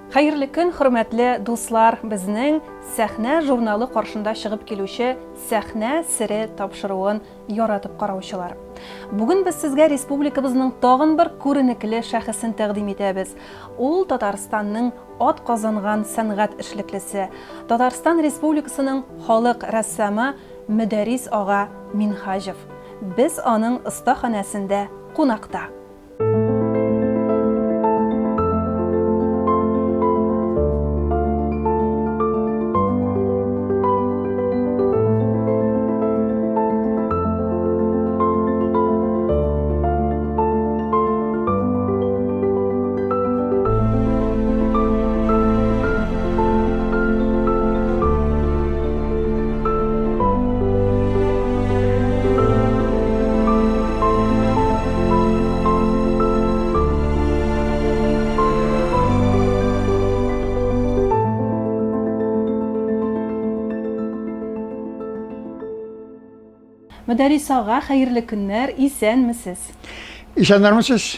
Хәерле көн, хөрмәтле дуслар! Безнең Сәхнә журналы каршында чыгып килүче Сәхнә сере тапшыруын яратып караучылар. Бүген без сезгә республикабызның тагын бер күренекле шәхесен тәкъдим итәбез. Ул Татарстанның ат казанган сәнгать эшлеклесе, Татарстан Республикасының халык рәссамы Мөдәрис ага Минһаҗев. Без аның остаханәсендә кунакта. Мөдәррис ага, хәерле көннәр, исәнмесез! Исәннәрмесез!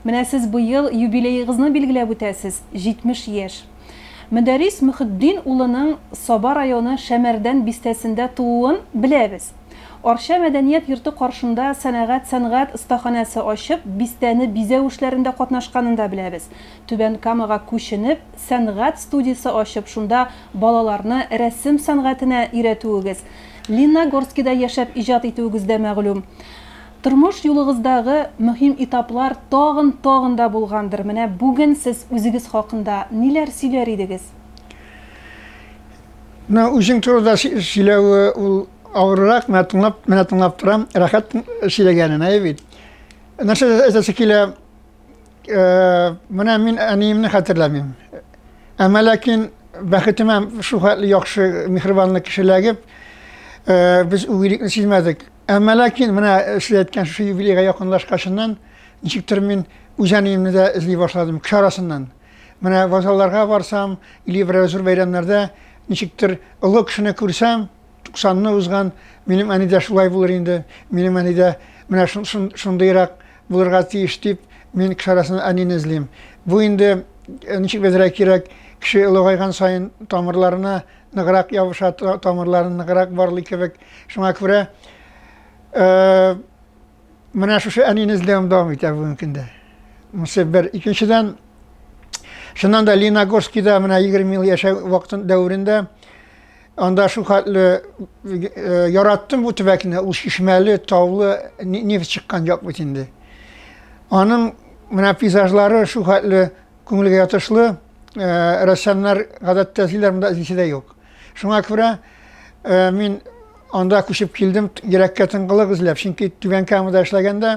Менә сез быел юбилеегызны билгеләп үтәсез, 70 яшь. Мөдәррис Мөхетдин улының Саба районы Шәмәрдән бистәсендә тууын беләбез. Арча мәдәният йорты каршында сәнәгать-сәнгать остаханәсе ачып, бистәне бизәү эшләрендә катнашканын да беләбез. Түбән Камага күченеп, сәнгать студиясе ачып, шунда балаларны рәсем сәнгатенә өйрәтүегез, Лениногорскида яшәп иҗат итүегез дә мәгълүм. Тормыш юлыгыздагы мөһим этаплар тагын-тагын да булгандыр. Менә бүген сез үзегез хакында ниләр сөйләр идегез? Менә үзең турында сөйләве ул авыррак, менә тыңлап, менә тыңлап торам, рәхәт сөйләгәнен, әйе бит. Нәрсә әйтәсе килә, менә мин әниемне хәтерләмим. Әмма ләкин бәхетемә шул хәтле яхшы, миһербанлы кеше эләгеп, без үгилекне сизмәдек. Әмма ләкин менә сез әйткән шушы юбилейга якынлашкачыннан ничектер мин үз әниемне дә эзли башладым, кеше арасыннан. Менә вокзалларга барсам, или берәр зур бәйрәмнәрдә ничектер олы кешене күрсәм, 90-ны узган, минем әни дә шулай булыр инде, минем әни дә менә шундыйрак булырга тиеш дип, мин кеше арасыннан әнине эзлим. Бу инде ничек әйтергә кирәк, кеше олыгайган саен тамырларына ныграк ябыша, тамырларын ныграк барлый кебек. Шуңа күрә менә шушы әнине эзләвем дәвам итә бүгенге көндә. Монысы бер. Икенчедән, чыннан да Лениногорскида менә 20 ел яшәү вакытын дәверендә анда шул хәтле яраттым бу төбәкне, ул чишмәле, таулы, нефть чыккан як бит инде. Аның менә пейзажлары шул хәтле күңелгә ятышлы, рәссамнар гадәттә эзлиләр, монда эзлисе дә юк. Шуңа күрә мин анда күчеп килдем, йөрәккә тынгылык эзләп, чөнки Түбән Камада эшләгәндә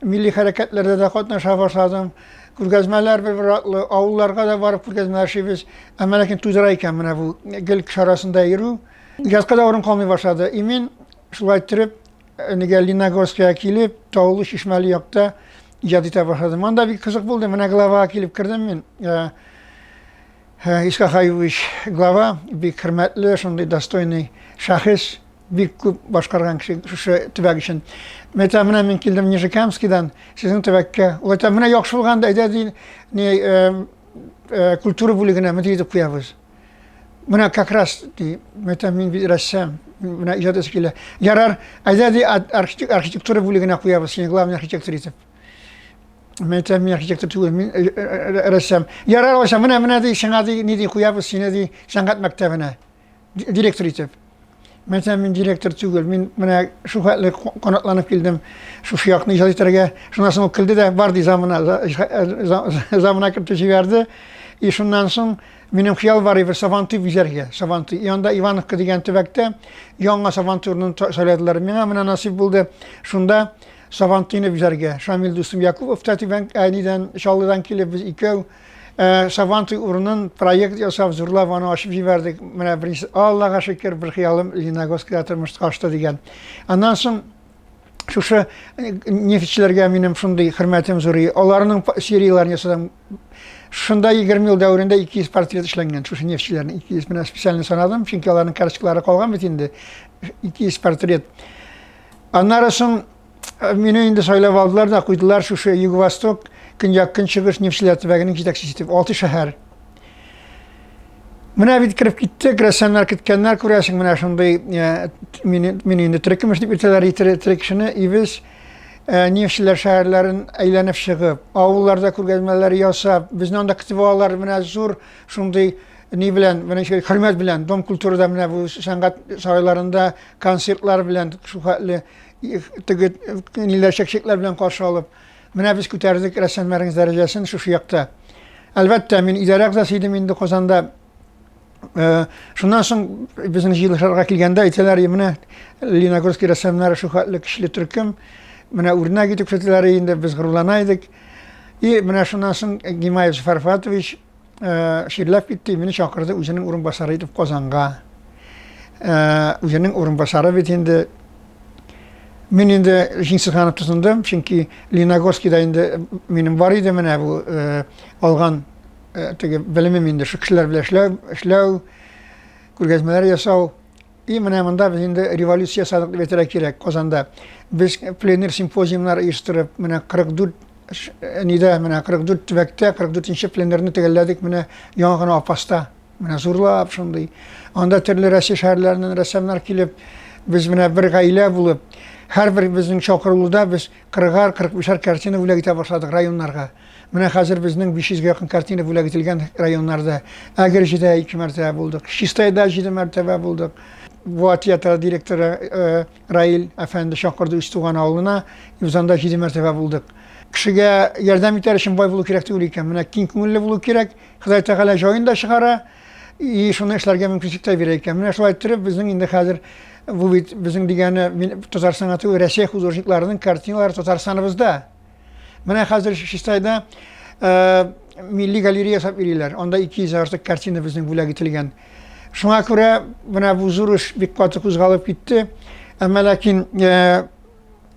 милли хәрәкәтләрдә дә катнаша башладым. Күргәзмәләр бер-бер атлы, авылларга да барып күргәзмәләр эшлибез. Әмма ләкин туйдыра икән менә бу гел кеше арасында йөрү. Иҗатка да урын калмый башлады. И мин шулай иттереп нигә Лениногорскига килеп, таулы чишмәле якта иҗат итә башладым. Анда бик кызык булды. Менә главага килеп кердем мин. Исхак Аюбович глава, бик хөрмәтле, шундый достойный шәхес, бик күп башкарган кеше шушы төбәк өчен. Мен әйтәм, менә мин килдем Нижекамскидан, сезнең төбәккә. Ул әйтә, менә яхшы булган, әйдә ди, не, культура бүлегенә мөдир итеп куябыз. Менә как раз ди, мен әйтәм, мин бит рәссам, менә иҗат итәсе килә. Ярар, әйдә ди, архитектура бүлегенә куябыз сине, главный архитектор итеп. Мен әйтәм, мин архитектор түгел, мин рәссам. Ярар, алайса, менә, менә ди, сиңа ди, ни ди, куябыз сине ди, сәнгать мәктәбенә, директор итеп. Мен әйтәм, мин директор түгел, мин менә шул хәтле канатланып килдем, шушы якны иҗат итәргә. Шуннан соң ул килде дә, бар ди, замына, замына кертеп җибәрде. И шуннан соң минем хыял бар иде, Сабантуй бизәргә, Сабантуй. И анда Ивановка дигән төбәктә яңа Сабантуй урынын сайладылар. Миңа менә насыйп булды шунда Сабантуйны бизәргә. Шамил дустым Якупов та Түбән Әнидән, Чаллыдан килеп, без икәү Сабантуй урынын проект ясап, зурлап аны ачып җибәрдек. Менә беренче, Аллага шөкер, бер хыялым Лениногорскида тормышка ашты дигән. Аннан соң шушы нефтьчеләргә минем шундый хөрмәтем зур. Аларның серияләрен ясадым. Шунда 20 ел дәверендә 200 портрет эшләнгән, шушы нефтьчеләрнең 200. Менә специально санадым, чөнки аларның карточкалары калган бит инде. 200 портрет. Аннары соң мине инде сайлап алдылар да куйдылар шушы Юго-Восток, Көньяк-Көнчыгыш нефтьчеләр төбәгенең җитәкчесе итеп. Алты шәһәр. Менә бит кереп киттек, рәссамнар көткәннәр, күрәсең, менә шундый мине, мине инде терекемеш дип әйтәләр, тере кешене, и без нефтьчеләр шәһәрләрен әйләнеп чыгып, авылларда күргәзмәләр ясап, безне анда көтеп алалар, менә зур шундый ни белән, менә хөрмәт белән, Дом культурада менә бу сәнгать сарайларында концертлар белән шул хәтле теге ниләр чәкчәкләр белән каршы алып, менә без күтәрдек рәссамнарның дәрәҗәсен шушы якта. Әлбәттә, мин идарә әгъзасы идем инде Казанда. Шуннан соң безнең җыелышларга килгәндә әйтәләр, менә Лениногорский рәссамнары шул хәтле көчле төркем, менә үрнәк итеп күрсәтәләр инде, без горурлана идек. И менә шуннан соң Гимаев Зөфәр Фатович чирләп китте, мине чакырды үзенең урынбасары итеп Казанга. Үзенең урынбасары бит инде. Мин инде җиң сызганып тотындым, чөнки Лениногорскийда инде минем бар иде менә бу алган теге белемем инде шул кешеләр белән эшләү, эшләү, күргәзмәләр ясау. И менә монда без инде революция ясадык дип әйтергә кирәк Казанда. Без пленэр симпозиумнар оештырып, менә 44 нидә, менә 44 төбәктә 44 нче пленэрны төгәлләдек менә яңа гына Апаста. Менә зурлап шундый. Анда төрле Россия шәһәрләреннән рәссамнар килеп, без менә бер гаилә булып, һәрбер безнең чакырылуда без кырыгар, 45-әр картина бүләк итә башладык районнарга. Менә хәзер безнең 500 гә якын картина бүләк ителгән районнарда. Әгерҗедә ике мәртәбә булдык, Чистайда җиде мәртәбә булдык. Буа театры директоры э, Раил әфәнде чакырды үз туган авылына, без анда җиде мәртәбә булдык. Кешегә ярдәм итәр өчен бай булу кирәк түгел икән. Менә киң күңелле булу кирәк. Ходай Тәгалә җаен да чыгара, и шуны эшләргә мөмкинчелек тә бирә икән. Менә шулай иттереп, безнең инде хәзер бу бит безнең дигәне мин Татарстанга түгел, Рәсәй художникларының картиналары Татарстаныбызда. Менә хәзер Чистайда э, милли галерея ясап йөриләр. Анда 200 артык картина безнең бүләк ителгән. Шуңа күрә менә бу зур эш бик каты кузгалып китте. Әмма ләкин э,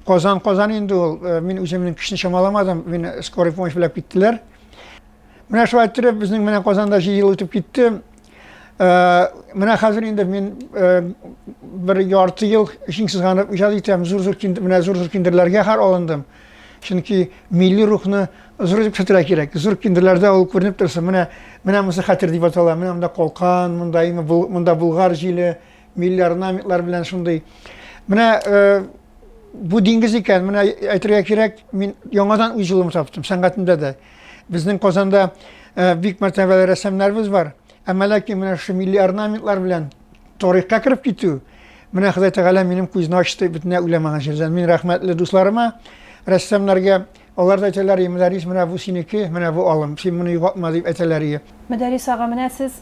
Казан Казан инде ул. Э, мин үземнең көчне чамаламадым. Мине скорый помощь белән киттеләр. Менә шулай иттереп безнең менә Казанда 7 ел үтеп китте. Э, менә хәзер инде мин э, бер ярты ел җиң сызганып иҗат итәм. Зур-зур менә зур-зур киндерләргә хәр алындым. Чөнки милли рухны зур итеп күрсәтергә кирәк. Зур киндерләрдә ул күренеп торсын. Менә менә монысы хәтер дип атала. Менә монда калкан, монда монда булгар җиле, милли орнаментлар белән шундый. Менә э, бу диңгез икән, менә әйтергә кирәк, мин яңадан үз юлымны таптым сәнгатемдә дә. Безнең Казанда э, бик мәртәбәле рәссамнарыбыз бар. Әмма ләкин менә шушы милли орнаментлар белән тарихка кереп китү, менә Ходай Тәгалә минем күзне ачты бөтенләй уйламаган җирдән. Мин рәхмәтле дусларыма, рәссамнарга, алар да әйтәләр, Мөдәррис, менә бу синеке, менә бу алым, син моны югалтма, дип әйтәләр ие. Мөдәррис ага, менә сез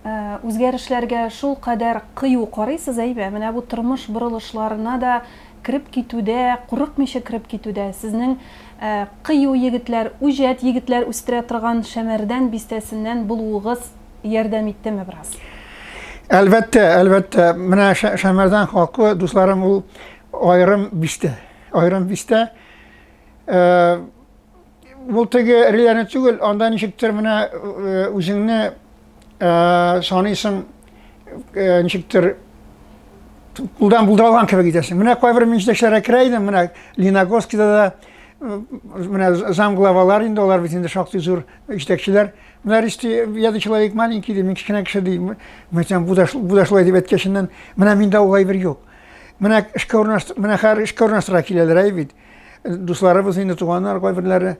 э, үзгәрешләргә шул кадәр кыю карыйсыз, әйбә, менә бу тормыш борылышларына да кереп китүдә, курыкмыйча кереп китүдә, сезнең кыю егетләр, үҗәт егетләр үстерә торган Шәмәрдән бистәсеннән булуыгыз ярдәм иттеме бераз? Әлбәттә, әлбәттә. Менә Шәмәрдән халкы, дусларым, ул аерым бистә. Аерым бистә. Ул теге эреләрне түгел, анда ничектер менә үзеңне саныйсың, ничектер кулдан булдыра алган кебек итәсең. Менә кайбер мин җитәкчеләргә керә идем, менә Леногорскида да менә замглавалар инде, алар бит инде шактый зур җитәкчеләр. Менә Ристи, я да человек маленький, ди, мин кечкенә кеше ди. Мәйтәм, бу да бу да шулай дип әйткәченнән, менә миндә ул әйбер юк. Менә эшкә урнаштыр, менә хәзер эшкә урнаштырырга киләләр, әй бит. Дусларыбыз инде, туганнар кайберләре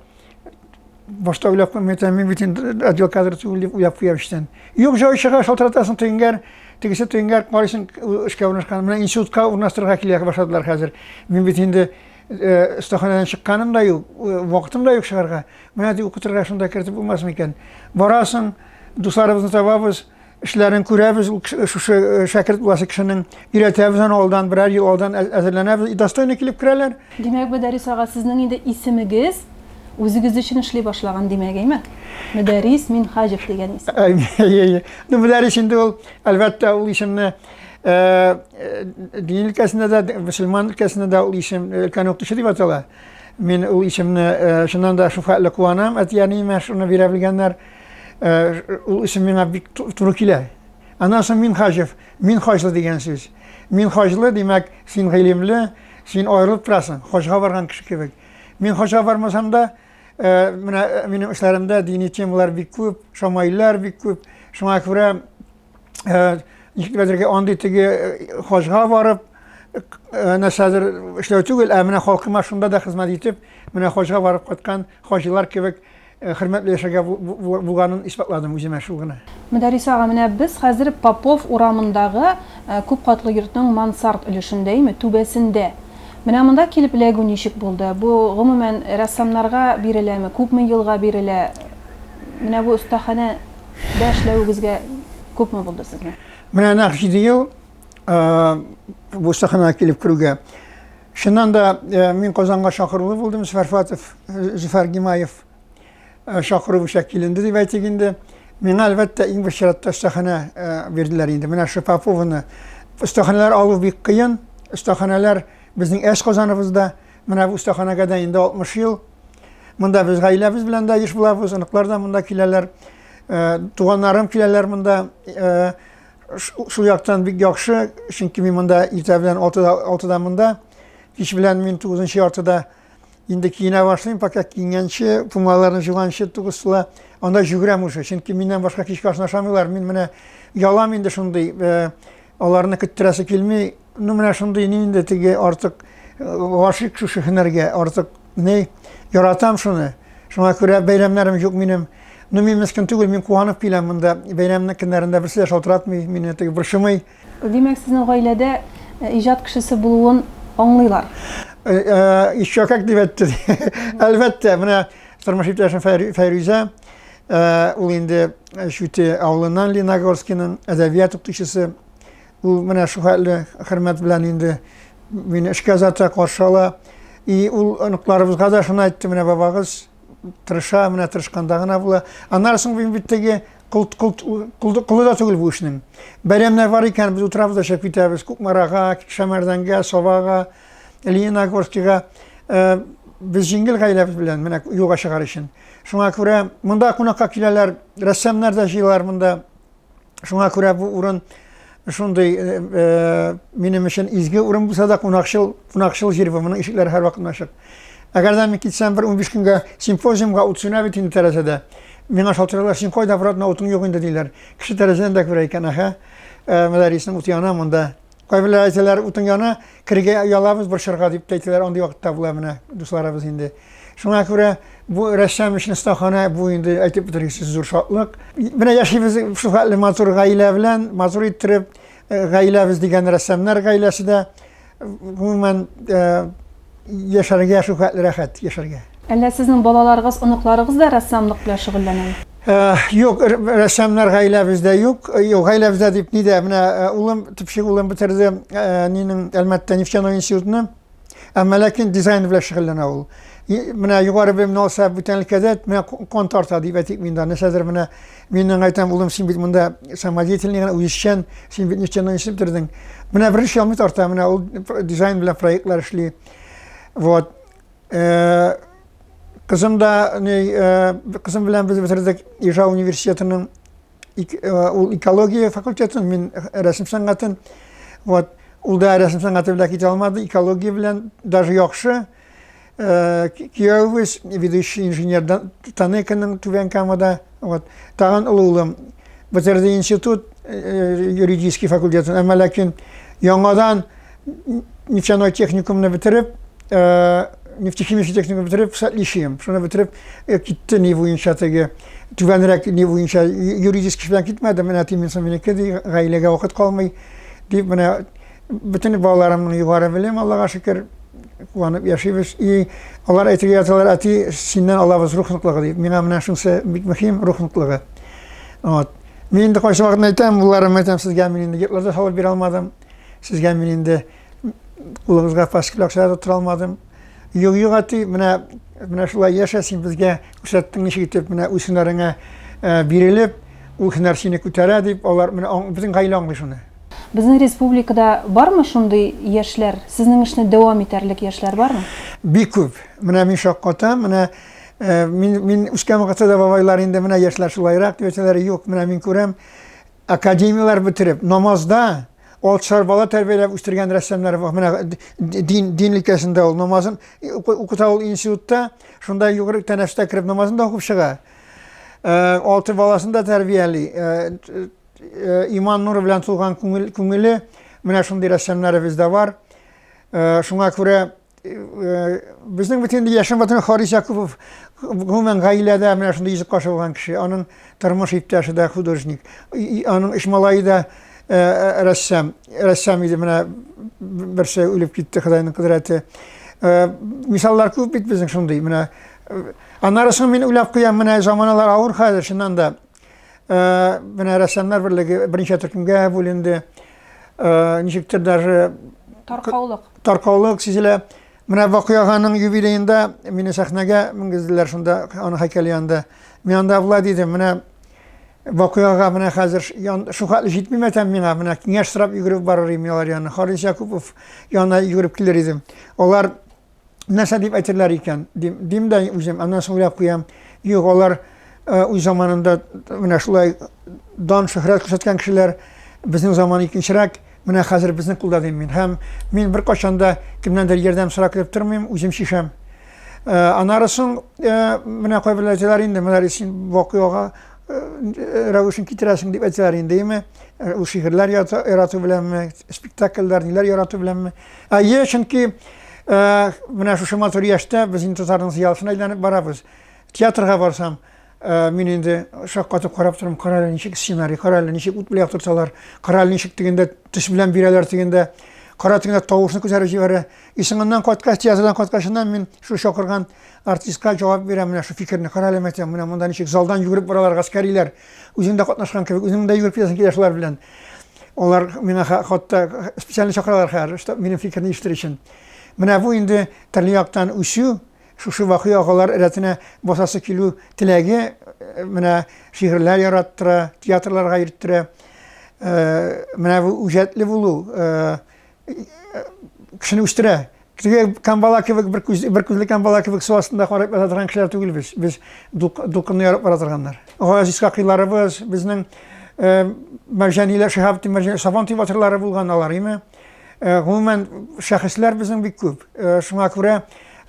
башта уйлап куймый, әйтәм, мин бит инде отдел кадр түгел дип уйлап куям эчтән. Юк, җай чыга, шалтыратасың тегенгәр, тегесе тегенгәр, карыйсың, эшкә урнашкан. Менә институтка урнаштырырга килә башладылар хәзер. Мин бит инде остаханәдән чыкканым да юк, вакытым да юк чыгарга. Менә ди укытырга шунда кертеп булмас микән? Барасың, дусларыбызны табабыз, эшләрен күрәбез, ул шушы э, шәкерт буласы кешенең өйрәтәбез аны алдан, берәр ел алдан әзерләнәбез, и достойно килеп керәләр. Димәк, Мөдәррис ага, сезнең инде исемегез үзегез өчен эшли башлаган, димәк, әйме? Мөдәррис Минһаҗев дигән исем. Әйе, Ну, Мөдәррис инде ул, әлбәттә, ул исемне э, э, дин өлкәсендә дә, мөселман өлкәсендә дә ул исем өлкән укытучы дип атала. Мин ул исемне чыннан да шуфәтле куанам, әти-әниемә шуны бирә белгәннәр. Э, ул исем миңа бик туры килә. Аннан соң Минхаҗев, мин хаҗлы дигән сүз. Мин хаҗлы, димәк, син гыйлемле, син аерылып торасың, хаҗга барган кеше кебек. Мин хаҗга бармасам да, э, менә э, минем эшләремдә дини темалар бик күп, шамаилләр бик күп. Шуңа күрә Ничек дип әйтергә, андый теге хаҗга барып, нәрсәдер эшләү түгел, ә менә халкыма шунда да хезмәт итеп, менә хаҗга барып кайткан хаҗилар кебек хөрмәтле яшәргә булганын исбатладым үземә шул гына. Мөдәррис ага, менә без хәзер Попов урамындагы күп катлы йортның мансард өлешендә, име, түбәсендә. Менә монда килеп эләгү ничек булды? Бу, гомумән, рәссамнарга биреләме, күпме елга бирелә? Менә бу остаханә дә эшләвегезгә күпме булды сезнең? Менә нәкъ 7 ел бу остаханәгә килеп керүгә. Чыннан да, мин Казанга чакырулы булдым, Зөфәр Фатов, Зөфәр Гимаев чакыру буенча киленде дип әйтик инде. Миңа, әлбәттә, иң беренче чиратта остаханә бирделәр инде. Менә шул Попованы. Остаханәләр алу бик кыен. Остаханәләр безнең әш Казаныбызда. Менә бу остаханәгә дә инде 60 ел. Монда без гаиләбез белән дә еш булабыз, оныклар да монда киләләр. Туганнарым киләләр монда. Шул яктан бик яхшы, чөнки мин монда иртә белән 6-да 6-да монда, кич белән мин 9-нчы яртыда инде киенә башлыйм, пока киенгәнче, пумаларны жуганчы 9 тула, анда жүгерәм уже, чөнки миннән башка кичке ашны ашамыйлар. Мин менә ялам инде шундый, аларны көттерәсе килми. Ну менә шундый ни инде теге артык гашыйк шушы һөнәргә, артык ни яратам шуны. Шуңа күрә бәйрәмнәрем юк минем. Ну, мин мескен түгел, мин куанып киләм монда. Бәйрәмнең көннәрендә берсе дә шалтыратмый, мине теге борчымый. Димәк, сезнең гаиләдә иҗат кешесе булуын аңлыйлар? Еще как дип әйтте. Әлбәттә, менә тормыш иптәшем Фәйрүзә, ул инде Чүте авылыннан Леногорскиның әдәбият укытучысы. Ул менә шул хәтле хөрмәт белән инде мине эшкә озата, каршы ала. И ул оныкларыбызга да шуны әйтте, менә бабагыз тырыша, менә тырышканда гына була. Аннары соң мин бит теге кол, кол, кол, колы да түгел бу эшнең. Бәйрәмнәр бар икән, без утырабыз да чыгып китәбез. Кукмарага, Шәмәрдәнгә, Сабага, Лениногорскига. Э, без җиңел гаиләбез белән менә юлга чыгар өчен. Шуңа күрә монда кунакка киләләр, рәссамнар да җыелалар монда. Шуңа күрә бу урын шундый э, э, минем өчен изге урын булса да кунакчыл, кунакчыл җир бу. Моның ишекләре һәрвакыт ачык. Әгәр дә мин китсәм бер 15 көнгә симпозиумга ут сүнә бит инде тәрәзәдә. Миңа шалтыраталар, син кайда, брат, менә утың юк инде диләр. Кеше тәрәзәдән дә күрә икән, әһә. Э, Мөдәрриснең уты яна монда. Кайберләр әйтәләр, утың яна, керергә оялабыз, борчырга дип тә әйтәләр. Андый вакытта була менә дусларыбыз инде. Шуңа күрә бу рәссам өчен остаханә бу инде әйтеп бетергесез зур шатлык. Менә яшибез шул хәтле матур гаилә белән, матур иттереп, э, гаиләбез дигән рәссамнар гаиләсе дә гомумән э, яшәргә шул хәтле рәхәт яшәргә. Әллә сезнең балаларыгыз, оныкларыгыз да рәссамлык белән шөгыльләнәме? Э, юк, рәссамнар гаиләбездә юк. Юк, гаиләбездә дип ни дә, менә улым, төпчек улым бетерде нинең Әлмәттә нефтяной институтны. Әмма ләкин дизайн белән шөгыльләнә ул. Менә югары белемне алса, бүтән өлкәдә менә кан тарта дип әйтик мин дә. Нәрсәдер менә мин аңа әйтәм, улым, син бит монда самодеятельный гына, үзешчән, син бит нефтяной институт бетердең. Менә беренче алмый тарта, менә ул дизайн белән проектлар эшли. Вот. Э, кызым да, не, э, кызым белән без бетердек Ижау университетының Э, ул экология факультетын, мин рәсем сәнгатен. Вот. Ул да рәсем сәнгате белән китә алмады, экология белән даже яхшы. Э, кияүебез ведущий инженер Танеканың Түбән Камада. Вот. Тагын олы улым бетерде институт э, юридический факультетын, әмма ләкин яңадан нефтяной техникумны бетереп, э, нефтехимический техникум бетереп, с отличием, шуны бетереп э, китте ни буенча теге түбәнрәк ни буенча юридический белән китмәде, менә әти мин минеке ди, гаиләгә вакыт калмый дип менә бөтен балаларымның югары белем, Аллага шөкер, куанып яшибез. И алар әйтергә яталар, әти, синнән алабыз рух ныклыгы дип. Миңа менә шунысы бик мөһим, рух ныклыгы. Вот. Мин инде кайсы вакытны әйтәм, улларым әйтәм, сезгә мин инде йортлар да салып бирә алмадым. Сезгә мин инде кулыгызга пасквиль акча да тоттыра алмадым. Юк, юк, әти, менә менә шулай яшә, син безгә күрсәттең ничек итеп менә үз һөнәреңә э, бирелеп, ул һөнәр сине күтәрә дип, алар менә безнең гаилә аңлый шуны. Безнең республикада бармы шундый яшьләр? Сезнең эшне дәвам итәрлек яшьләр бармы? Бик күп. Менә мин шаккатам, менә э, мин мин үскән вакытта да бабайлар инде менә яшьләр шулайрак дип әйтәләр, юк, менә мин күрәм, академияләр бетереп, намазда алтышар бала тәрбияләп үстергән рәссамнар бар. Менә дин, дин өлкәсендә ул намазын укыта ул институтта, шунда югары тәнәфестә кереп намазын да укып чыга. Э, алты баласын да тәрбияли. Э, иман нуры белән тулган күңел, күңеле, менә шундый рәссамнарыбыз да бар. Шуңа күрә безнең бит инде яшен бөтен Харис Якупов гомумән гаиләдә менә шундый йөзек кашы булган кеше. Аның тормыш иптәше дә художник. Аның өч малае да рәссам. Рәссам иде менә берсе үлеп китте, Ходайның кодрәте. Мисаллар күп бит безнең шундый. Менә аннары соң мин уйлап куям, менә заманалар авыр хәзер, чыннан да. Менә рәссамнар берлеге берничә төркемгә бүленде. Ничектер даже таркаулык. Таркаулык сизелә. Менә Бакый аганың юбилеенда мине сәхнәгә менгезделәр шунда, аның һәйкәле янында. Мин анда болай дидем, менә Бакый ага, менә хәзер шул хәтле җитми мәтәм миңа, менә киңәш сорап йөгереп барыр идем алар янына. Харис Якупов янына йөгереп килер идем. Алар нәрсә дип әйтерләр икән, дим, дим дә үзем, аннан соң уйлап куям, юк, алар э, үз заманында менә шулай дан шөһрәт күрсәткән кешеләр, безнең заман икенчерәк, менә хәзер безнең кулда дим мин. Һәм мин беркайчан да кемнәндер ярдәм сорап кереп тормыйм, үзем чишәм. Э, аннары соң э, менә кайберләр әйтәләр инде, менә син вакыйгага рәвешен китерәсең дип әйтәләр инде, әйме? Ул шигырьләр ярату беләнме, спектакльләр, ниләр ярату беләнме? Әйе, чөнки менә шушы матур яшьтә без инде татарның зыялысына әйләнеп барабыз. Театрга барсам, мин инде шаккатып карап торам, кара әле ничек сценарий, кара әле ничек ут белән яктырталар, кара әле ничек тегендә төс белән бирәләр тегендә, кара тегендә тавышны күтәреп җибәрә. И соңыннан кайткач, театрдан кайткачыннан мин шул чакырган артистка җавап бирәм менә шул фикерне. Кара әле, мәйтәм, менә монда ничек залдан йөгереп баралар гаскәриләр. Үзең дә катнашкан кебек, үзең дә йөгереп китәсең килә шулар белән. Алар миңа хатта специально чакыралар хәзер, что минем фикерне ишетер өчен. Менә бу инде төрле яктан үсү, шушы Вахи агалар рәтенә басасы килү теләге э, менә шигырьләр яраттыра, театрларга йөрттерә. Э, менә бу үҗәтле булу э, кешене үстерә. Теге камбала кебек бер күз бер күзле камбала кебек су астында карап ята торган кешеләр түгел без. Без дулкынны ярып бара торганнар. Гаяз Исхакыйларыбыз, безнең э, Мәрҗаниләр, Шиһабетдин Мәрҗани, Сабантуй батырлары булган алар, име? Э, гомумән, шәхесләр безнең бик күп. Э, шуңа күрә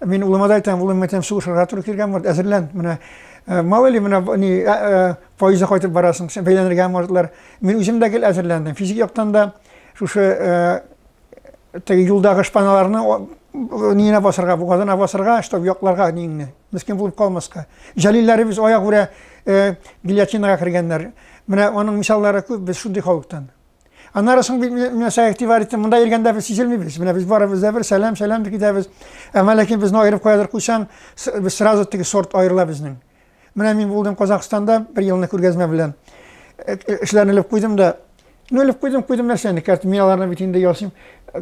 мин улыма да әйтәм, улым, әйтәм, сугышырга туры килгән вакыт, әзерлән. Менә мало ли менә ни поездда кайтып барасың, син бәйләнергә можетлар. Мин үзем дә гел әзерләндем. Физик яктан да шушы теге юлдагы шпаналарны ниенә басырга, бугазына басырга, чтобы якларга ниеңне, мескен булып калмаска. Җәлилләребез аягүрә э, гильотинага кергәннәр. Менә аның мисаллары күп, без шундый халыктан. Аннары соң бит мин нәрсәгә игътибар иттем, монда йөргәндә без сизелмибез. Менә без барыбыз да бер сәлам, сәлам дип китәбез. Әмма ләкин безне аерып каядыр куйсаң, без сразу теге сорт аерыла безнең. Менә мин булдым Казахстанда бер елны күргәзмә белән. Э, э, эшләрне элеп куйдым да, ну элеп куйдым, куйдым нәрсәне, кәрт, мин аларны бит инде ясыйм. Э,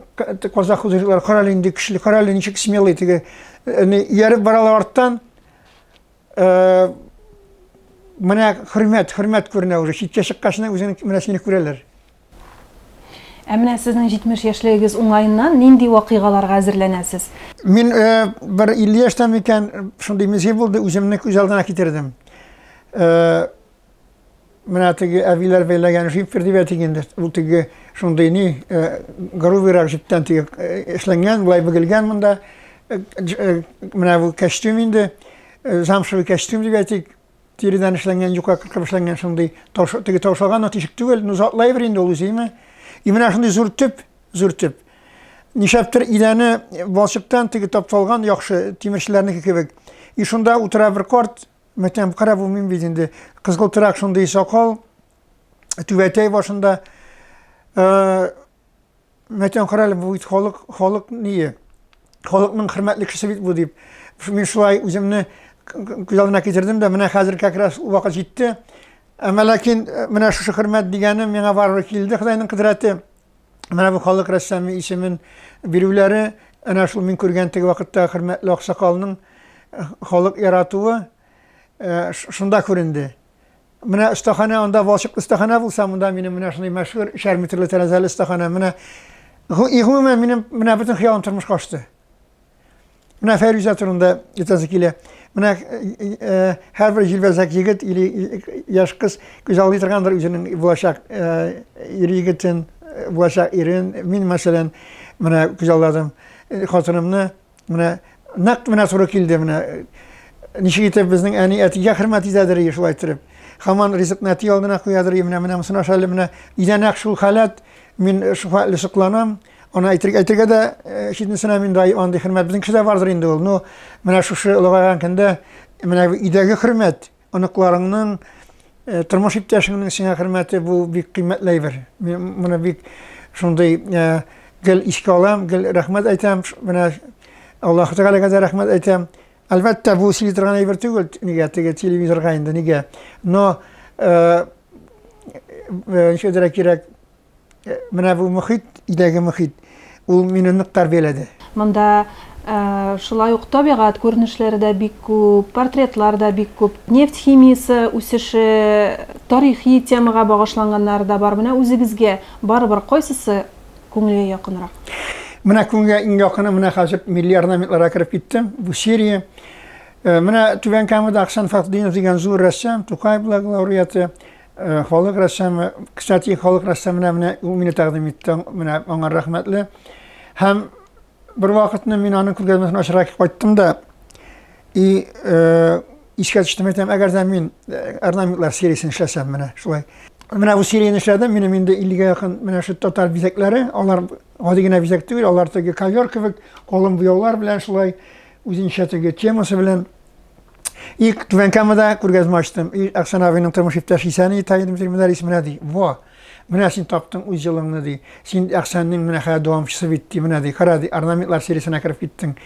казах художниклар, кара әле инде көчле, кара әле ничек смелый теге, ияреп баралар арттан. Менә хөрмәт, хөрмәт күренә уже. Читкә чыккач, үзеңне менә сине күрәләр. Ә менә сезнең 70 яшьлегегез уңаеннан нинди вакыйгаларга әзерләнәсез? Мин э, бер 50 яшьтә микән, шундый мизгел булды, үземне күз алдына китердем. Э, менә теге әбиләр бәйләгән жиппер дип әйтик инде, ул теге шундый ни, э, грубыйрак җептән теге эшләнгән, болай бөгелгән монда. Менә бу костюм инде, замшевый костюм дип әйтик. Тиредән эшләнгән, юка кыркып эшләнгән шундый тауш, теге таушалган, но тишек түгел, ну затлы әйбер инде ул үзе, име? И менә шундый зур төп, зур төп. Нишләптер идәне балчыктан теге тапталган яхшы тимерчеләрнеке кебек. И шунда утыра бер карт, мәтәм, кара бу мин бит инде, кызгылтырак шундый сакал, түбәтәй башында. Э, Мәтән кара әле, бу бит халык, халык ние? Халыкның хөрмәтле кешесе бит бу дип. Мин шулай үземне күз алдына китердем дә, менә хәзер как раз ул вакыт җитте. Әмма ләкин э, менә шушы хөрмәт дигәне миңа барыбер килде, Ходайның кодрәте. Менә бу халык рәссамы исемен бирүләре, әнә шул мин күргән теге вакытта хөрмәтле аксакалның э, халык яратуы э, шунда күренде. Менә остаханә, анда балчыклы остаханә булса, монда минем менә шундый мәшһүр өчәр метрлы тәрәзәле остаханә. Менә и гомумән минем менә бөтен хыялым тормышка ашты. Менә Фәйрүзә турында әйтәсе килә. Менә э, э, һәрбер җилбәзәк егет или яшь кыз күз алдый торгандыр үзенең булачак э, ир егетен, булачак ирен. Мин, мәсәлән, менә күз алдадым хатынымны. Менә нәкъ менә туры килде менә. Ничек итеп безнең әни әтигә хөрмәт итәдер шулай иттереп. Һаман ризыкны әти алдына куядыр, менә менә монысын аша әле, менә өйдә нәкъ шул халәт, мин шул хәтле сокланам. Аны әйтергә, әйтергә дә читенсенәм инде, андый хөрмәт безнең кешедә бардыр инде ул. Но менә шушы олыгайган көндә менә өйдәге хөрмәт, оныкларыңның, тормыш иптәшеңнең сиңа хөрмәте бу бик кыйммәтле әйбер. Мин моны бик шундый гел искә алам, гел рәхмәт әйтәм. Менә Аллаһ Тәгаләгә дә рәхмәт әйтәм. Әлбәттә, бу сөйли торган әйбер түгел, нигә теге телевизорга инде, нигә. Но ничәдер кирәк, менә бу мөхит, өйдәге мөхит, ул мине нык тәрбияләде. Монда шулай ук табигать күренешләре дә бик күп, портретлар да бик күп. Нефть химиясе үсеше, тарихи темага багышланганнары да бар. Менә үзегезгә барыбер кайсысы күңелгә якынрак? Менә күңелгә иң якыны, менә хәзер милли орнаментларга кереп киттем. Бу серия. Менә Түбән Камада Әхсән Фәхретдинов дигән зур рәссам, Тукай бүләге лауреаты, халык рәссамы. Кстати, халык рәссамына менә ул мине тәкъдим итте, менә аңа рәхмәтле. Һәм бер вакытны мин аның күргәзмәсен ачарга кайттым да, и искә төштем, әйтәм, әгәр дә мин орнаментлар сериясен эшләсәм, менә шулай. Менә бу серияне эшләдем, минем инде 50-гә якын менә шу татар бизәкләре, алар гади генә бизәк түгел, алар теге ковер кебек, калын буяулар белән шулай, үзенчә теге темасы белән. И Түбән Камада күргәзмә ачтым. И Әхсән абыйның тормыш иптәше исән Италия Дмитрий Мөдәррис менә ди. Во! Менә син таптың үз җылыңны ди. Син Әхсәннең менә хәзер дәвамчысы бит ди. Менә ди, кара ди, орнаментлар сериясенә кереп киттең.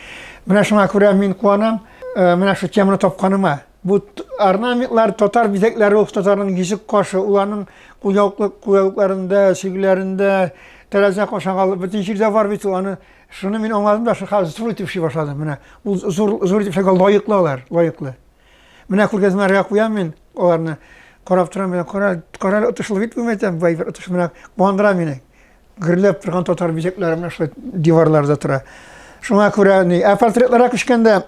Менә шуңа күрә мин куанам, менә шу теманы тапканыма. Бу орнаментлар, татар бизәкләре ул татарның йөзек кашы, ул аның кулъяулык, кулъяулыкларында, сөлгеләрендә, тәрәзә кашагалы, бөтен җирдә бар бит ул аны. Шуны мин аңладым да, шул хәзер зур итеп эшли башладым. Менә ул зур, зур итеп эшләргә лаеклы алар, лаеклы. Менә күргәзмәләргә куям мин аларны. Карап торам, менә кара, кара отышлы бит бу әйтәм, бу әйбер отышлы менә куандыра мине. Гөрләп торган татар бизәкләре менә шулай диварларда тора. Шуңа күрә ни, ә портретларга күчкәндә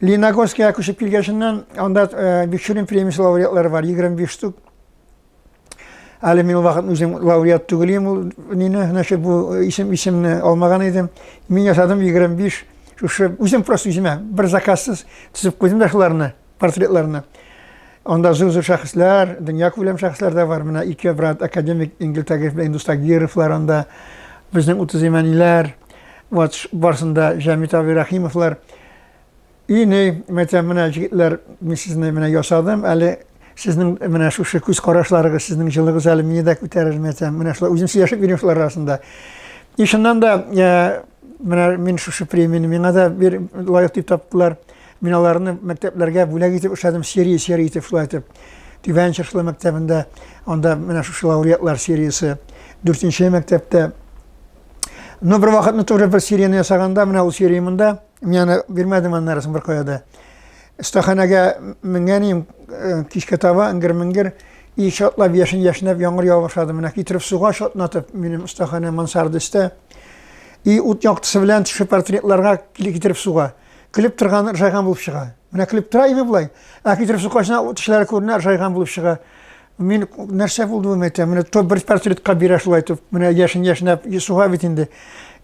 Лениногорскига күчеп килгәченнән анда Бикчурин премиясе лауреатлары бар, 25 штук. Әле мин ул вакыт үзем лауреат түгел идем, ул нине, значит, бу исем исемне алмаган идем. Мин ясадым 25 шушы үзем просто үземә бер заказсыз төзеп куйдым да шуларны, портретларны. Анда зур-зур шәхесләр, дөнья күләм шәхесләр дә бар. Менә ике брат академик Энгель Тагиров белән Индус Тагировлар анда, безнең 30 имәниләр, вот барсында Җәмит абый Рәхимовлар. И ни, мәйтәм, менә җегетләр, мин сезне менә ясадым, әле сезнең менә шушы күз карашларыгыз, сезнең җылыгыз әле мине дә күтәрер, мәйтәм, менә шулай үзем сөйләшеп йөрим шулар арасында. И чыннан да, менә мин шушы премияне миңа да бер лаек дип таптылар. Мин аларны мәктәпләргә бүләк итеп эшләдем, серия-серия итеп шулай итеп. Түбән Чыршлы мәктәбендә, анда менә шушы лауреатлар сериясе, дүртенче мәктәптә. Но бер вакытны тоже бер серияне ясаганда, менә ул серия монда, Мин аны бирмәдем аннары соң беркая да. Остаханәгә менгән идем, кичкә таба ңгер-меңгер, и чатлап яшен яшьнәп яңгыр ява башлады. Менә китереп суга чатнатып, минем остаханә мансарда өстә. И ут яктысы белән төшеп портретларга китереп суга. Көлеп торган ыржайган булып чыга. Менә көлеп тора име болай? Ә китереп суккачына ут тешләре күренә, ыржайган булып чыга. Мин нәрсә булды бу әйтәм, менә то бер портретка бирә шулай итеп, менә яшен яшенәп суга бит инде.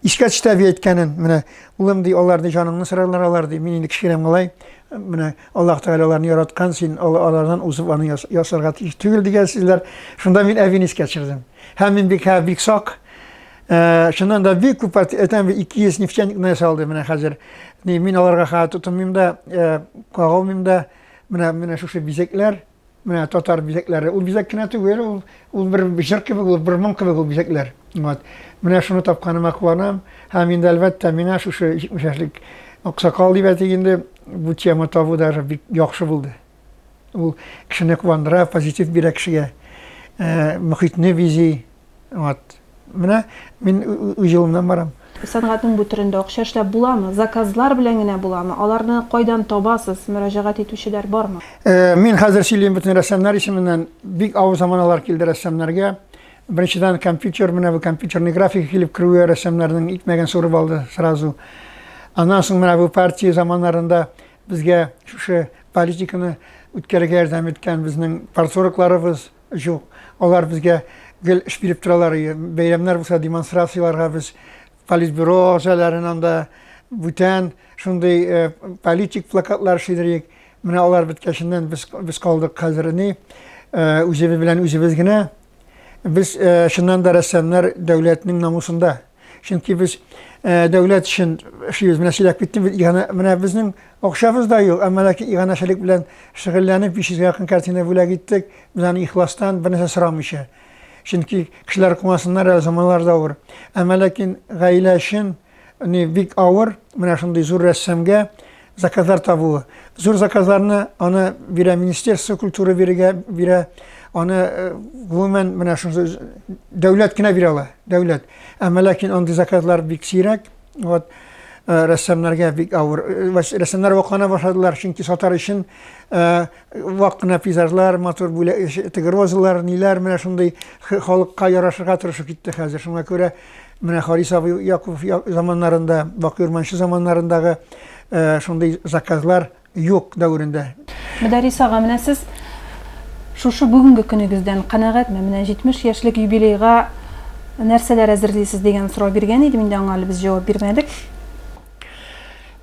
Искә төште әби әйткәнен, менә улым ди, алар ди җаныңны сорарлар алар ди, мин инде кечкенә малай, менә Аллаһ Тәгалә аларны яраткан, син алардан узып аны ясарга тиеш түгел дигән сүзләр. Шунда мин әбине искә төшердем. Һәм мин бик бик сак. Чыннан да бик күп әйтәм, 200 нефтяникны ясалды менә хәзер. Мин аларга хәзер тотынмыйм да, кагылмыйм да. Менә менә шушы бизәкләр, Менә татар бизәкләре. Ул бизәк кенә түгел, ул, ул бер җыр кебек, ул бер моң кебек ул бизәкләр. Вот. Менә шуны тапканыма куанам. Һәм инде әлбәттә миңа шушы 70 яшьлек аксакал дип әйтик инде, бу тема табу даже бик яхшы булды. Ул кешене куандыра, позитив бирә кешегә, мохитне бизи. Вот. Менә мин үз юлымнан барам. Сәнгатьнең бу төрендә акча эшләп буламы? Заказлар белән генә буламы? Аларны кайдан табасыз? Мөрәҗәгать итүчеләр бармы? Мин хәзер сөйлим бөтен рәссамнар исеменнән. Бик авыр заманалар килде рәссамнарга. Беренчедән, компьютер, менә бу компьютерный графика килеп керүе рәссамнарның икмәген суырып алды сразу. Аннан соң менә бу партия заманнарында безгә шушы политиканы үткәрергә ярдәм иткән безнең парторгларыбыз, Юк, алар безгә гел эш биреп торалар. Бәйрәмнәр булса, демонстрацияләргә без политбюро әгъзаларын анда бүтән шундый э, политик плакатлар эшлидерик. Менә алар беткәченнән без, без калдык хәзер ни. үзебез белән үзебез генә. Без чыннан да рәссамнар дәүләтнең намусында. Чөнки без дәүләт өчен эшлибез. Менә сөйләп киттем бит, иганә, менә безнең акчабыз да юк, әмма ләкин иганәчелек белән шөгыльләнеп 500 гә якын картина бүләк иттек. Без аны ихластан, бер нәрсә сорамыйча. Чөнки кешеләр куансыннар әле, заманалар да авыр. Әмма ләкин гаилә өчен ни бик авыр, менә шундый зур рәссамгә заказлар табуы. Зур заказларны аны бирә Министерство культуры бирергә бирә. Аны э, гомумән менә шушы дәүләт кенә бирә ала, дәүләт. Әмма ләкин андый заказлар бик сирәк. Вот э, рәссамнарга бик авыр. Э, рәссамнар ваклана башладылар, чөнки сатар өчен вак кына пейзажлар, матур бүләк, теге розалар, ниләр, менә шундый халыкка ярашырга тырышып китте хәзер. Шуңа күрә Менә Харис абый Якупов заманнарында, Бакый Урманчы заманнарындагы э, шундый заказлар юк дәверендә. Мөдәррис ага, менә сез шушы бүгенге көнегездән канәгатьме? Менә 70 яшьлек юбилейга нәрсәләр әзерлисез дигән сорау биргән идем, инде аңа әле без җавап бирмәдек.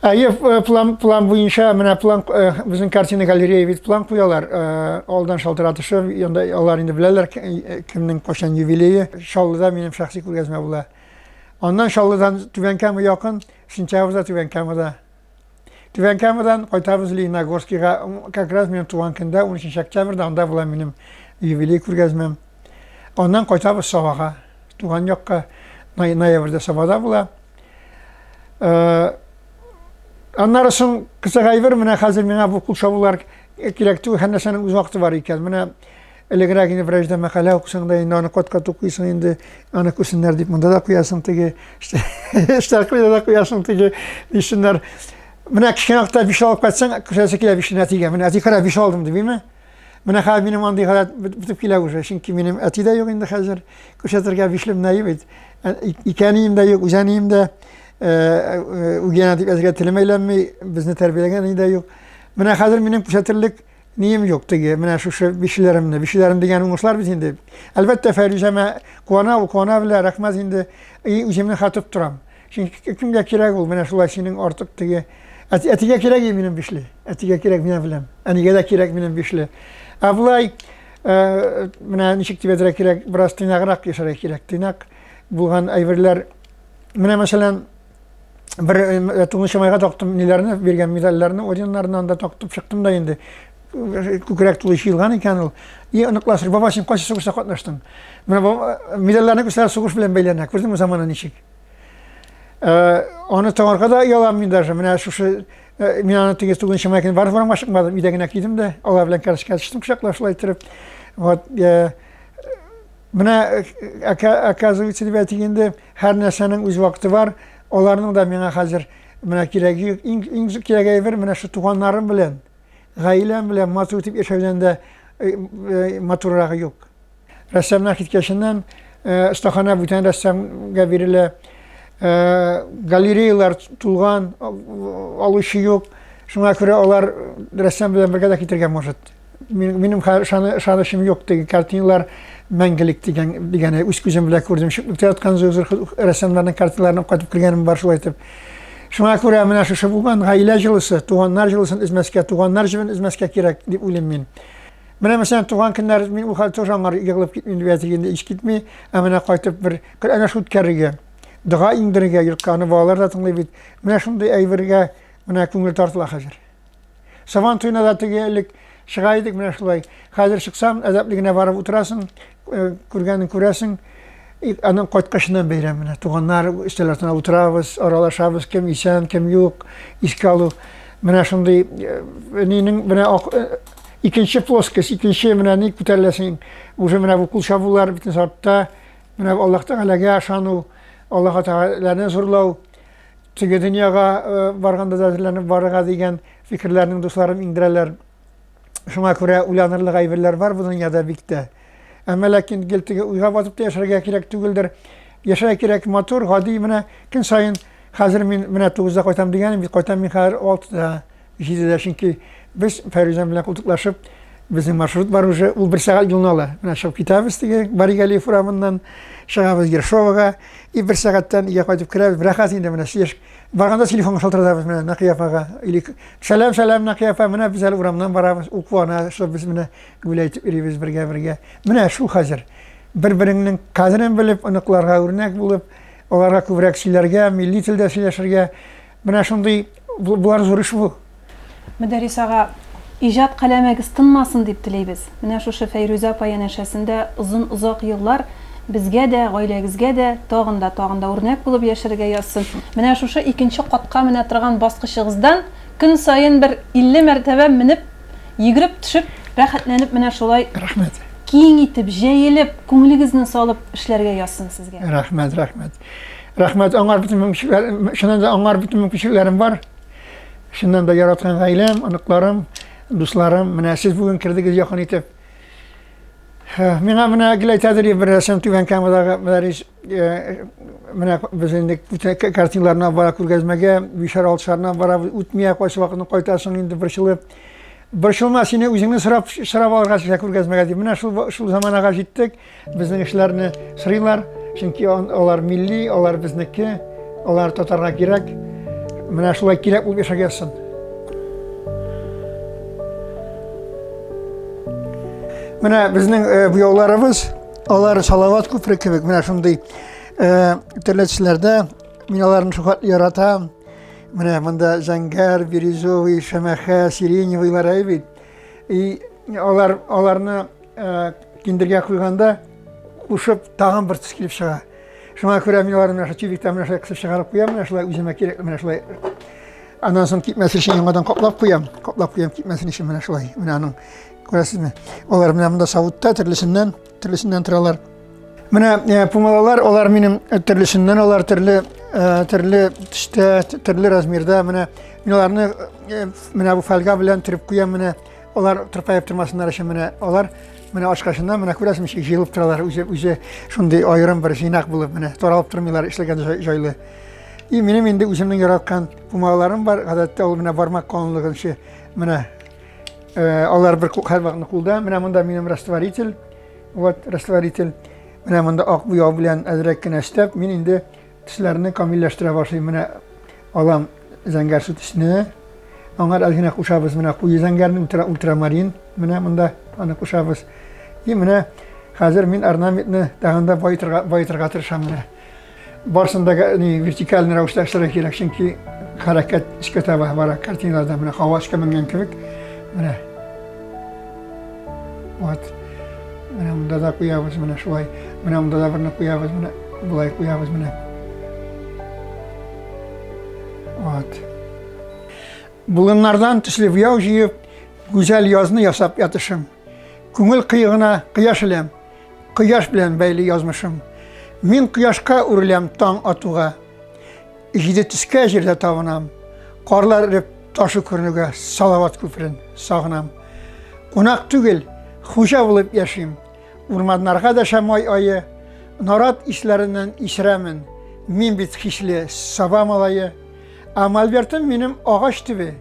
Әйе, э, план, план буенча, менә план, э, безнең картина галерея бит план куялар, э, алдан шалтыратышып, янда алар инде беләләр кемнең кайчан юбилее. Чаллыда минем шәхси күргәзмә була. Аннан Чаллыдан Түбән Кама якын, сентябрьдә Түбән Камада. Түбән Камадан кайтабыз Лениногорскига, как раз минем туган көндә, 13 октябрьдә анда була минем юбилей күргәзмәм. Аннан кайтабыз Сабага, туган якка, ноябрьдә Сабада була. Э, аннары соң кызык әйбер, менә хәзер миңа бу кул чабулар кирәк түгел, һәр нәрсәнең үз вакыты бар икән. Менә элегрәк инде берәр җирдә мәкалә укысаң да инде аны кат-кат укыйсың инде, аны күрсеннәр дип монда да куясың теге, эштә да куясың теге, дисеннәр. Менә кечкенә вакытта биш алып кайтсаң, күрсәтәсе килә бишне әтигә. Менә әти кара биш алдым дип, име? Менә хәзер минем андый халәт бетеп килә уже, чөнки минем әти дә юк инде хәзер. Күрсәтергә бишле менә бит. Ике әнием дә юк, үз әнием дә үги әнә дип әзергә телем әйләнми, безне тәрбияләгән әни дә юк. Менә хәзер минем күрсәтерлек нием юк теге, менә шушы бишлеләремне. Бишлеләрем дигән уңышлар бит инде. Әлбәттә, Фәйрүзәмә куана, ул куана белә, рәхмәт инде. И үземне хатып торам. Чөнки кемгә кирәк ул, менә шулай синең артык теге Әти, әтигә кирәк минем бишле. Әтигә кирәк, мин беләм. Әнигә дә кирәк минем бишле. Ә болай э, менә ничек дип әйтергә кирәк, бераз тыйнаграк яшәргә кирәк. Тыйнак булган әйберләр. Менә мәсәлән, бер э, тугызынчы майга тактым ниләрне, биргән медальләрне, орденнарны анда тактып чыктым да инде. Күкрәк тулы җыелган икән ул. И оныклар сорый, баба, син кайсы сугышта катнаштың? Менә медальләрне күрсәләр, сугыш белән бәйләнә. Күрдеңме замана ничек? Э, аны тыңларга да оялам мин даже. Менә шушы э, мин аны теге тугызынчы май көне барып урамга чыкмадым, өйдә генә кидем дә, алар белән карточка төштем кочаклап шулай иттереп. Вот э, менә оказывается дип әйтик инде, һәр нәрсәнең үз вакыты бар. Аларның да миңа хәзер менә кирәге юк. Иң иң кирәк әйбер менә шу туганнарым белән, гаиләм белән матур итеп яшәүдән дә матуррагы юк. Рәссамнар киткәченнән остаханә бүтән рәссамга бирелә. Галереялар тулган, алучы юк. Шуңа күрә алар рәссам белән бергә дә китергә может. Минем ышанычым юк теге картиналар мәңгелек дигән дигәне үз күзем белән күрдем. Чүплектә яткан зур зур рәссамнарның картиналарын кайтып кергәнем бар шулай итеп. Шуңа күрә менә шушы булган гаилә җылысы, туганнар җылысын өзмәскә, туганнар җебен өзмәскә кирәк дип уйлыйм мин. Менә мәсәлән, туган көннәр мин ул хәл тоже аңар егылып китмим дип әйтик инде, ис китми. Ә менә кайтып бер Коръән ашы үткәрергә, дога иңдерергә йортка, аны балалар да тыңлый бит. Менә шундый әйбергә менә күңел тартыла хәзер. Сабан туена да теге элек чыга идек менә шулай. Хәзер чыксам, әдәпле генә барып утырасың, э, күргәнен күрәсең. Аның кайткачыннан бәйрәм менә. Туганнар өстәл артына утырабыз, аралашабыз, кем исән, кем юк, искә алу. Менә шундый э, нинең менә э, икенче плоскость, икенче менә ни күтәреләсең. Уже менә бу кул чабулар бөтен сортта. Менә Аллаһ Тәгаләгә ышану, Аллаһ Тәгаләне зурлау, теге дөньяга э, барганда да әзерләнеп барырга дигән фикерләрнең дусларым иңдерәләр. Шуңа күрә уйланырлык әйберләр бар бу дөньяда бик тә. Әмма ләкин гел теге уйга батып та яшәргә кирәк түгелдер. Яшәргә кирәк матур, гади менә көн саен хәзер мин менә 9-да кайтам дигәнем бит кайтам мин хәзер 6-да, 7-дә, чөнки без Фәрүзә белән култыклашып Безнең маршрут бар уже, ул бер сәгать юлны ала. Менә чыгып китәбез теге Бари Галиев урамыннан, чыгабыз Ершовага, и бер сәгатьтән өйгә кайтып керәбез. Рәхәт инде менә сөйләшеп. Барганда телефонга шалтыратабыз менә Нәкыя апага. Или сәлам, сәлам, Нәкыя апа, менә без әле урамнан барабыз. Ул куана, что без менә гүләй итеп йөрибез бергә-бергә. Менә шул хәзер. Бер-береңнең кадерен белеп, оныкларга үрнәк булып, аларга күбрәк сөйләргә, милли телдә сөйләшергә. Менә шундый болар зур эш бу. Мөдәррис ага, иҗат каләмегез тынмасын дип телибез. Менә шушы Фәйрүзә апа янәшәсендә озын-озак еллар безгә дә, гаиләгезгә дә тагын да, тагын да үрнәк булып яшәргә язсын. Менә шушы икенче катка менә торган баскычыгыздан көн саен бер 50 мәртәбә менеп, йөгереп төшеп, рәхәтләнеп менә шулай Рәхмәт. киң итеп, җәелеп, күңелегезне салып эшләргә язсын сезгә. Рәхмәт, рәхмәт. Рәхмәт, аңар бөтен мөмкинчелекләр, чыннан да аңар бөтен мөмкинчелекләрем бар. Чыннан да яраткан гаиләм, оныкларым, дусларым. Менә сез бүген кердегез якын итеп. Миңа менә гел әйтәдер бер рәсем Түбән Камадагы Мөдәррис, менә без инде картиналарны бара күргәзмәгә, бишәр алтышарына барабыз, үтми, кайсы вакытны кайтасың инде борчылып. Борчылма, сине үзеңне сорап, сорап алырга килә күргәзмәгә дип. Менә шул шул заманага җиттек. Безнең эшләрне сорыйлар, чөнки алар милли, алар безнеке, алар татарга кирәк. Менә шулай кирәк булып яшәргә язсын. Менә безнең э, буяуларыбыз, алар Салават күпере кебек, менә шундый э, төрле төсләрдә. Мин аларны шулкадәр яратам. Менә монда зәңгәр, бирюзовый, шәмәхә, сиреневыйлар әй бит. И алар аларны э, киндергә куйганда кушып тагын бер төс килеп чыга. Шуңа күрә мин аларны менә шул тюбиктан менә шулай кысып чыгарып куям, менә шулай үземә кирәкле менә шулай. Аннан соң кипмәсен өчен яңадан каплап куям. Каплап куям кипмәсен өчен менә шулай. Менә аның күрәсезме? Алар менә монда савытта төрлесеннән, төрлесеннән торалар. Менә э, пумалалар, алар минем э, төрлесеннән, алар төрле э, төрле төстә, төрле размерда. Менә мин аларны менә бу фольга белән төреп куям, менә алар тырпаеп тормасыннар өчен менә алар менә ачкачыннан менә күрәсең ничек җыелып торалар, үзе үзе шундый аерым бер җыйнак булып менә таралып тормыйлар, эшләгән җайлы. И минем инде үземнең яраткан пумалаларым бар, гадәттә ул менә бармак калынлыгынчы менә алар бер һәрвакытны кулда. Менә монда минем растворитель. Вот растворитель. Менә монда ак буяу белән әзрәк кенә өстәп, мин инде төсләрне камилләштерә башлыйм. Менә алам зәңгәрсу төсне. Аңар әз генә кушабыз менә куе зәңгәрне, ультра, ультрамарин. Менә монда аны кушабыз. И менә хәзер мин орнаментны тагын да баетырга, баетырга тырышам менә. Барсын да ни, вертикальный рәвештә эшләргә кирәк, чөнки хәрәкәт өскә таба бара картиналарда, менә һава өскә менгән кебек. Менә. Вот. Менә монда да куябыз, менә шулай. Менә монда да берне куябыз, менә болай куябыз, менә. Вот. Болыннардан төсле буяу җыеп, гүзәл язны ясап ятышым. Күңел кыегына кояш эләм. Кояш белән бәйле язмышым. Мин кояшка үреләм таң атуга. Җиде төскә җирдә табынам. Карлар эреп ташы күренүгә Салават күперен сагынам. Кунак түгел, хуҗа булып яшим. Урманнарга дәшә май ае. Нарат исләреннән исерәмен. Мин бит хисле Саба малае. Ә мольбертым минем агач төбе.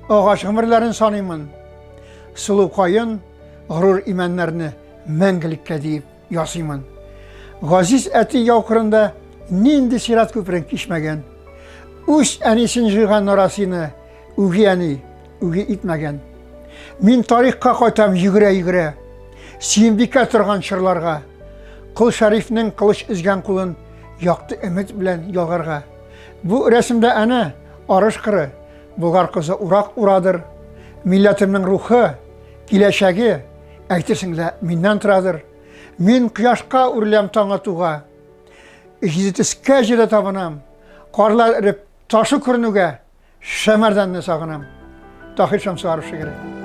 Агач гомерләрен саныймын. Сылу каен, горур имәннәрне мәңгелеккә диеп ясыймын. Газиз әти яу кырында нинди сират күперен кичмәгән. Үз әнисен җыйган нарасыйны үги әни үги итмәгән. Мин тарихка кайтам йөгерә-йөгерә. Сөембикә торган чорларга. Кол Шәрифнең кылыч өзгән кулын якты өмет белән ялгарга. Бу рәсемдә әнә арыш кыры, Болгар кызы урак урадыр. Милләтемнең рухы, киләчәге, әйтерсең лә, миннән торадыр. Мин кояшка үреләм таң атуга. Җиде төскә җирдә табынам. Карлар эреп, ташы күренүгә, Шәмәрдәнне сагынам. Таһир Шәмсуаров шигыре.